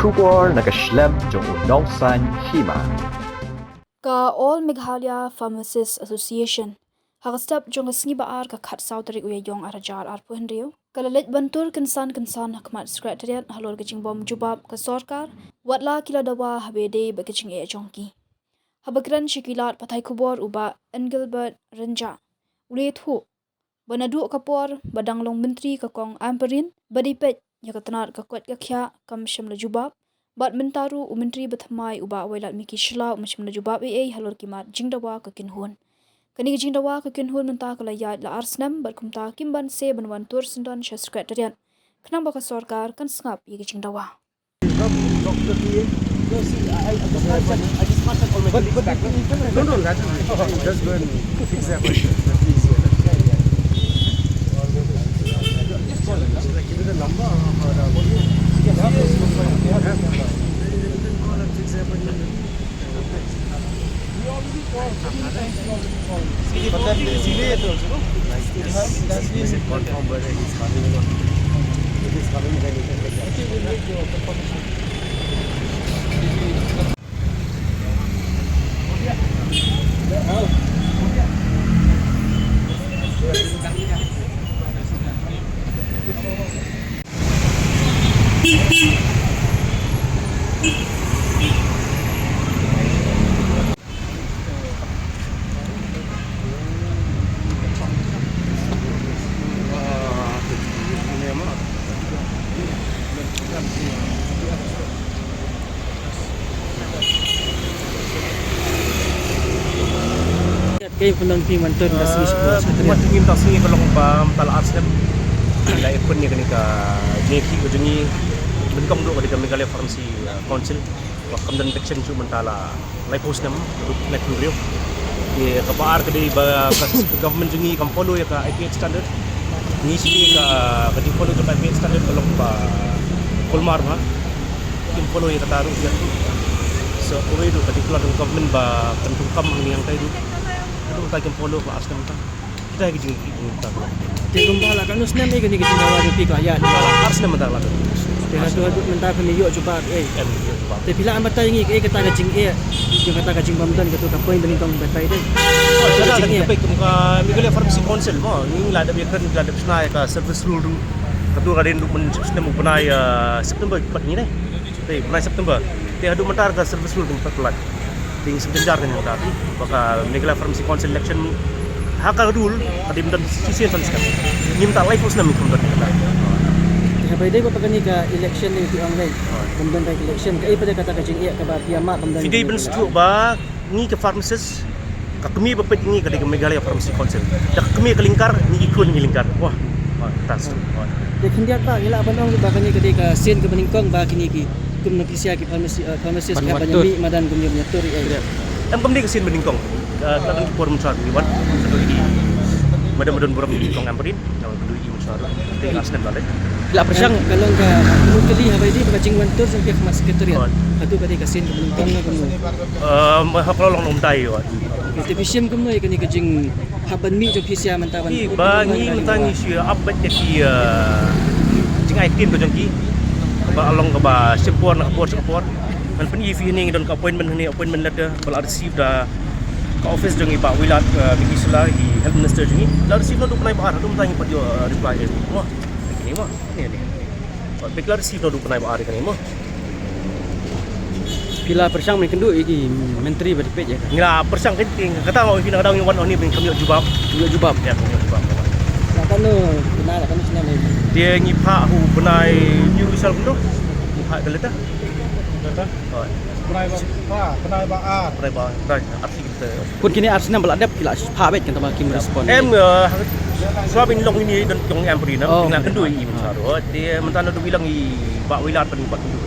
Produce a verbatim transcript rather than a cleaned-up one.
Khubor na ka shlem jong u Nongsaiñ Hima. Ka All Meghalaya Pharmacists Association ha ka step jong ka sngi ba ar ka khatsaw tarik u Ïaiong arhajar arphew hynriew ka la leit ban tur kynsan kynsan ha khmat Secretariat halor ka jingbym jubab ka sorkar, wat la ki la dawa haba ïadei bad ka jingeh jong ki. Haba kren sha ki lad pathai khubor u Bah Engelbert Rynjah u la ïathuh ba naduh ka por ba dang long Myntri ka Kong Ampareen ba dei peit ïa ka tnat ka koit ka khiah kam shym la jubab, bad mynta ruh u Myntri ba thymmai u Bah Wailadmiki Shylla um shym la jubab ei ei halor ki mat jingdawa ka kynhun. Kane ka jingdawa ka kynhun mynta ka la ïaid la ar snem bad kumta kim banse ban wan tur syndon sha Secretariat khnang ba ka sorkar kan sngap ïa ka jingdawa. But, but, no, no, that, just go and fix that one. That's easier. Just call it. Like, give it a number or, uh, what do you, yeah. But that is delayed also, no? Like, it has, it has been confirmed whether it is coming or not. If it's coming, then we can take that. Okay, we'll make your confirmation. Kaei kaba pynlong phi ban tur ka sngi shipor? Ka mat jong ngi mynta ka sngi ka long ba mynta la ar snem la ïa pynïa kane ka jingïakhih ka jong ngi nyngkong duh ka dei ka Meghalaya Pharmacy, uh, Council. Ba kam don inspection shuh mynta la laiphew snem, ruh laiphew hynriew. Te kaba ar ka dei ba ka government jong ngi kam follow ïa ka I P Act standard. Ngi shu ïa ka, ka jingfollow jong ka I P Act standard ka long ba kulmar bha. Kim follow ïa kata ruh ïa. So kawei ruh ka jingkhlaiñ jong government ba kan thungkam hangne hangtai ruh. Haduh mynta kim follow ka ar snem mynta. Kita ki jing, jing, jing, jing. Te kumba la katno snem eh kane ka jingdawa jong phi ka ïaid? Ar snem mynta la. Te haduh, haduh mynta phi ïoh jubab eh? Em, ïoh jubab. Te phi lah ban batai ïa ngi kaei kata ka jingeh jong kata ka jingbym don kato ka point banyngkong, batai dei. Oh, ka jingeh. Ka Meghalaya Pharmacy Council mo, ngi la dep ïakren, la dep shna ïa ka service rule ruh. Kato ka dei naduh mynta snem u bnai, ah, September pat ngi dei. Te bnai September. Te haduh mynta ka service rule ruh pat la. Te ngi sngewjynjar kane mynta, ba ka Meghalaya Pharmacy Council election ha ka rule ka dei ban don shisien san skhem. Ngi mynta laiphew snem ngi khlem don. Te haba ïadei bad kane ka election ne phi ong lei, ban don ka election, kaei pat kata ka jingeh kaba phi ïa mad ban don? Phi dei ban sngewthuh ba ngi ka pharmacist, ka kmie ba peit ngi ka dei ka Meghalaya Pharmacy Council. Da ka kmie ka lyngkar, ngi ki khun ngi lyngkar. Wah. Wah, tas. Wah. Te khyndiat ba ngi lah ban ong ba kane ka dei ka sien kaba nyngkong ba kine ki kumno phi sha ki pharmacy, eh, pharmacist ban mih madan kumne ban ïatur ïa. Em, kam dei ka sien ba nyngkong. Eh, ka don ki por mynshwa ki wan. Ka don ki, madan madan burom ki kong Ampareen. Ka don ki mynshwa ruh. Te ar snem la dei. La pyrshang. Ka long ka, ka long ka kali haba ïadei bad ka jingwan tur jong phi ha khmat Secretariat. Hato ka dei ka sien kaba nyngkong ne kumno? Em, ha ka la long nongdai ïa. Te phi shim kumno ïa kane ka jing hap ban mih jong phi sha mynta ban. Ba ngi mynta ngi shu ap bad ïa ki, eh, jingai ktien ka jong ki. Ba long kaba shim por na ka por sha ka por. Ngan pyni ïa phi hangne ngi don ka appointment hangne, appointment letter ba la receive da ka office jong i Bah Wailadmiki Shylla, i Health Minister jong ngi. La receive naduh bnai ba ar, haduh mynta ngi pat ïoh, eh, reply ïa ki. Mo. Kane mo. Kane, kane. Bad la receive naduh bnai ba ar kane mo. Phi la pyrshang ban kynduh ïa ki myntri ba dei peit ïa ka? Ngi la pyrshang kynting, kata nga ong ïa phi na ka daw ngi wan hangne ban kam ïoh jubab. Ïoh jubab. Ïa, kam ïoh jubab. Ïa, katno bnai, ïa, katno snem ïa? Te ngi phah ha u bnai, ngi u sal kumno? Ngi phah ka leta. Leta? Oh. Bnai ba, bnai ba ar. Bnai ba, bnai ar. Khun kine ar snem ba la dep ki la phah beit kan tang ba kim respond. Em, eh, shuwa ba ngi long ine don kong Ampareen na. Oh. Ngi la kynduh ïa i mynta ruh. Te mynta naduh i long i Bah Wailad pat ngi pat kynduh.